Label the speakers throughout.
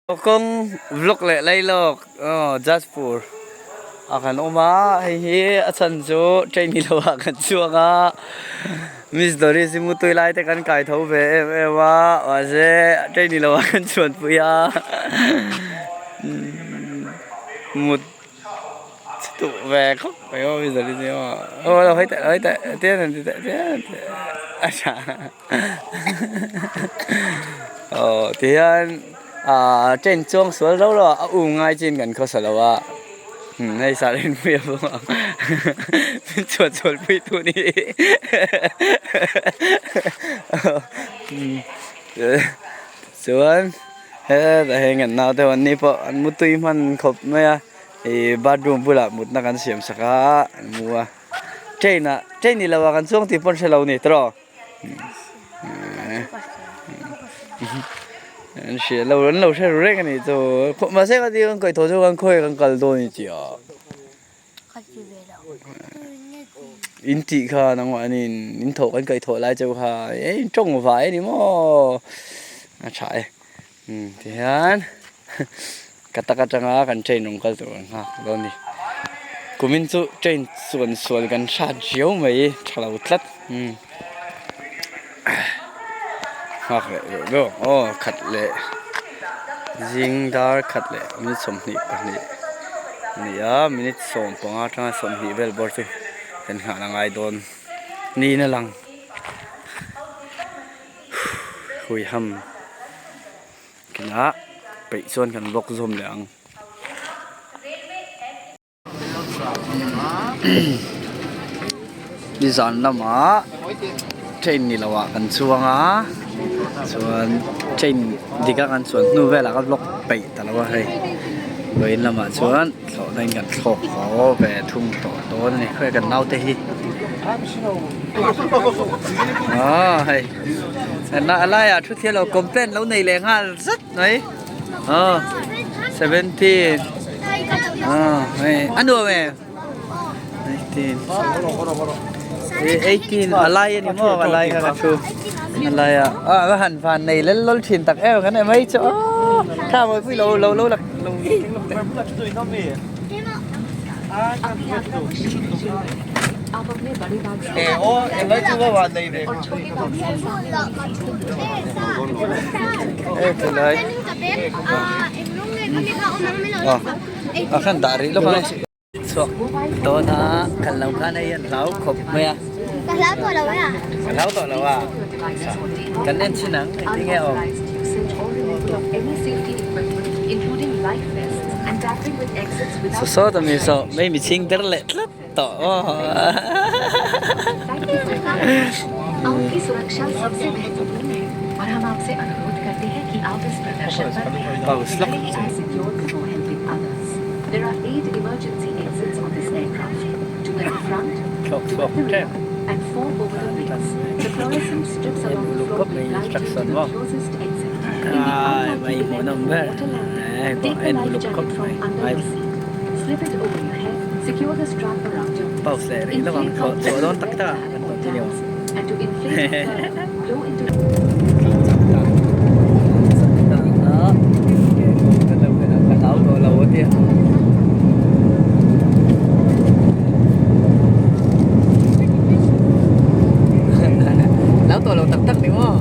Speaker 1: Kawng vlog leh lailawk Jajpur ah kan awm a hei hi a chhan chu train ni lo ah kan chhuak a Miss Doris hi mutui lai te kan kai tho ve em em a mahse train ni lo ah kan chhuanpui a mut Duh ve khawp mai aw Miss Doris hi aw aw lo hawi teh lo hawi teh tian an ti teh tian a tha aw tihian ah train chuang sual rauh rauh a a um ngai chin kan khawsa lo a hei Sarinpuia pawh min chhuat chhuat pui tu ni chuan. Hetah hian kan naute ho an ni pawh an mutui hman khawp mai a ih bathroom bulah mutna kan siam sak a an mu a train ah train ni lo ah kan chuang tih pawh an hre lo a ni tiraw an hria lo an lo hre ru reng a nih chu mahse ka ti kan kaihthawh chu kan khawi kan kal dawn a ni tih ah in tih kha nangmah anin in thawh kan kaihthawh lai cheu kha e in tawng vai a ni maw a tha e tihian ka tak atanga kan train rawn kal tur kan nghak dawn a ni kumin chu train chuan sual kan hrat riau mai tha lo tlat nghak leh deuh deuh aw khat leh zing dar khat leh minute 22 a ni a minute 15 atanga 20 vel bawr chu kan nghah la ngai dawn niin a lang huiham kinah peih chuan kan vawk zawm leh ang. Nizan lamah train ni loh ah kan chuang a chuan train dik a kan chuan hnu velah ka vlog peih ta lo a hei vawiin lamah chuan thlawhna in kan thlawk haw ve thung tawh dawn a ni khawi kan naute hi aw hei a laiah thu thiam lo complaint lo nei leh nghal zat mai. Ờ, 17. Ờ, ăn được mẹ. 19. 18 alai ani mo alai kha ka thu alai a a va han van nei lel lol thin tak em kan mai cho kha moi pui lo lo lo lak lo e o e mai chu va van nei ve e tulai a khan dah rih lawk a chhuak dawn a kan lo khan hei an hlau khawp mai a
Speaker 2: ka hlau tawh lo a
Speaker 1: ka hlau tawh lo a kan en chin ang engtin nge awm saw saw ta mi saw mai mi chhing der leh tlat tawh aw pause lawk thlawk chhuak tep en uluk khawp mai instruction maw ai mai hmuhnawm ber hei pawh en uluk khawp mai pause leh rih lawk ang thlawh chhuah dawn tak tak ah kan continue ang Ka hlau tawh lo a tia. Hlau tawh lo tak tak ni maw?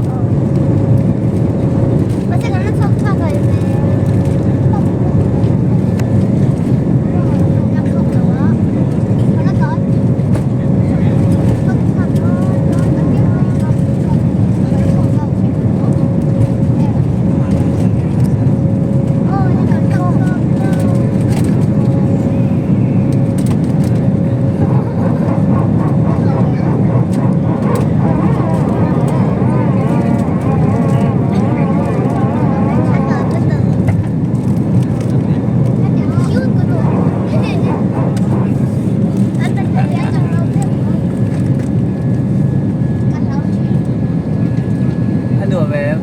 Speaker 1: A nuam em?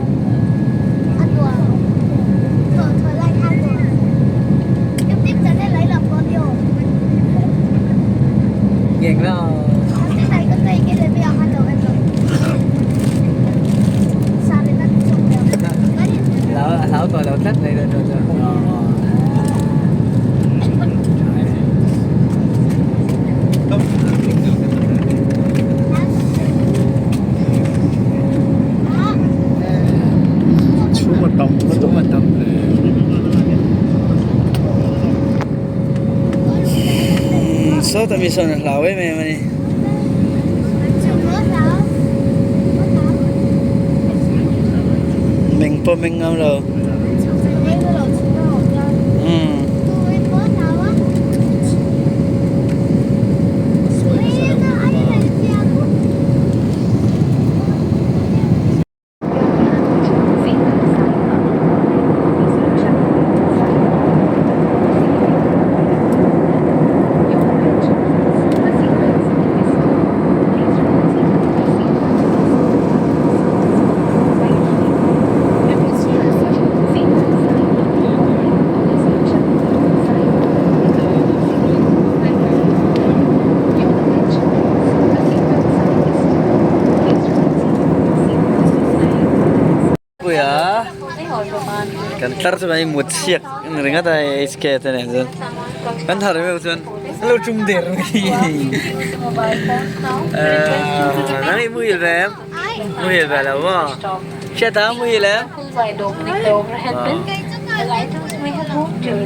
Speaker 1: Ngeng lo. Hlau hlau tawh lo tlat mai dawn.
Speaker 2: Chhum a tam
Speaker 1: Chhum a tam hle. Sawta mi sawn a hlau em em a ni. Meng pawh meng ngam lo. Umm. Puia kan tlar chu mai mut chhiak ni ringawt a HK te nen chuan kan thar meuh chuan an lo tum der mai nang i muhil ve em muhil ve lo maw hriat a muhil em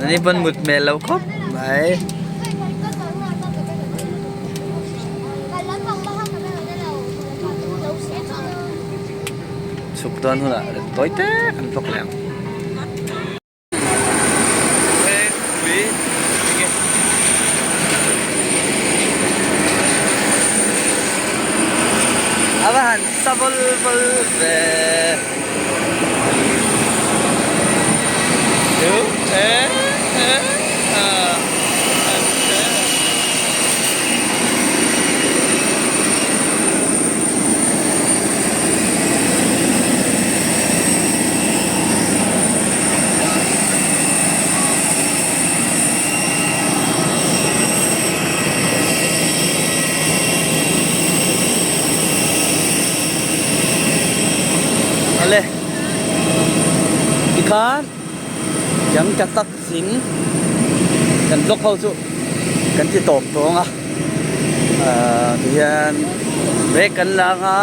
Speaker 1: ni pawn mut hmel lo khawp mai. Chhuk dawn hunah tawi te kan vlog leh ang. A va han sa vawl vawl ve. Awle tikhan kan ka tak zin kan vlog ho chu kan ti tawp tawng a ahh tihian break kan la anga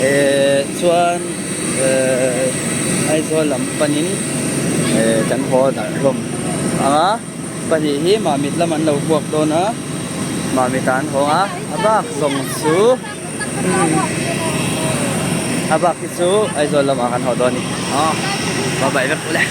Speaker 1: eh chuan eh Aizawl lam panin eh kan haw darh hlawm anga pahnih hi Mamit lam an lo buak dawn a Mamit ah an haw a a bak zawng chu a bak hi chu Aizawl lamah kan haw dawn a ni aw bye bye vek ule.